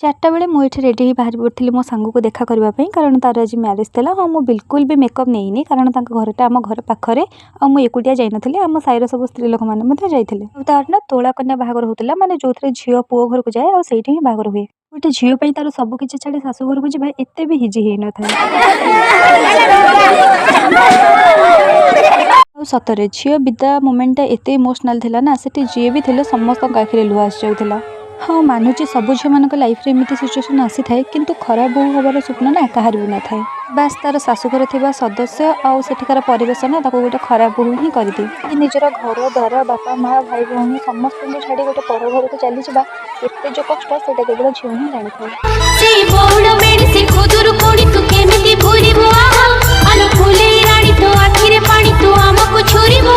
4ଟା ବେଳେ ମୁଁ ଏଠି ରେଡ଼ି ହେଇ ବାହାରି ପଡ଼ିଥିଲି ମୋ ସାଙ୍ଗକୁ ଦେଖା କରିବା ପାଇଁ, କାରଣ ତାର ଆଜି ମ୍ୟାରେଜ୍ ଥିଲା। ହଁ, ମୁଁ ବିଲକୁଲ ବି ମେକଅପ୍ ନେଇନି, କାରଣ ତାଙ୍କ ଘରଟା ଆମ ଘର ପାଖରେ ଆଉ ମୁଁ ଏକୁଟିଆ ଯାଇନଥିଲି। ଆମ ସାହିର ସବୁ ସ୍ତ୍ରୀ ଲୋକମାନେ ମଧ୍ୟ ଯାଇଥିଲେ। ଆଉ ତାର ନା ତୋଳା କନ୍ୟା ବାହାଘର ହେଉଥିଲା, ମାନେ ଯେଉଁଥିରେ ଝିଅ ପୁଅ ଘରକୁ ଯାଏ ଆଉ ସେଇଠି ହିଁ ବାହାଘର ହୁଏ। ଗୋଟେ ଝିଅ ପାଇଁ ତାର ସବୁ କିଛି ଛାଡ଼ି ଶାଶୁ ଘରକୁ ଯିବା ଏତେ ବି ଇଜି ହେଇନଥାଏ। ଆଉ ସତରେ ଝିଅ ବିଦା ମୋମେଣ୍ଟଟା ଏତେ ଇମୋସନାଲ୍ ଥିଲା ନା, ସେଠି ଯିଏ ବି ଥିଲେ ସମସ୍ତଙ୍କ ଆଖିରେ ଲୁହ ଆସିଯାଉଥିଲା। ହଁ, ମାନୁଛି ସବୁ ଝିଅମାନଙ୍କ ଲାଇଫ୍ରେ ଏମିତି ସିଚୁଏସନ୍ ଆସିଥାଏ, କିନ୍ତୁ ଖରାପ ବୋହୂ ହେବାର ସ୍ୱପ୍ନ ନା କାହାର ବି ନଥାଏ। ବାସ୍, ତାର ଶାଶୁଘରେ ଥିବା ସଦସ୍ୟ ଆଉ ସେଠିକାର ପରିବେଶ ନା ତାକୁ ଗୋଟେ ଖରାପ ବୋହୂ ହିଁ କରିଦିଏ। ନିଜର ଘର ଦ୍ୱାର, ବାପା ମା, ଭାଇ ଭଉଣୀ ସମସ୍ତଙ୍କୁ ଛାଡ଼ି ଗୋଟେ ପର ଘରକୁ ଚାଲିଯିବା କେତେ ଯେଉଁ କଷ୍ଟ, ସେଇଟା କେବଳ ଝିଅ ହିଁ ଜାଣିଥାଏ। ସେଇ ବଉଳ ବେଣୀ, ସେ ଖୁଦୁରୁକୁଣୀ, ତୁ କେମିତି ଭୁଲିବୁ ଆହା? ଆଲୋ ଫୁଲେଇ ରାଣୀ, ତୋ ଆଖିରେ ପାଣି, ତୁ ଆମକୁ ଛୁରିବୁ।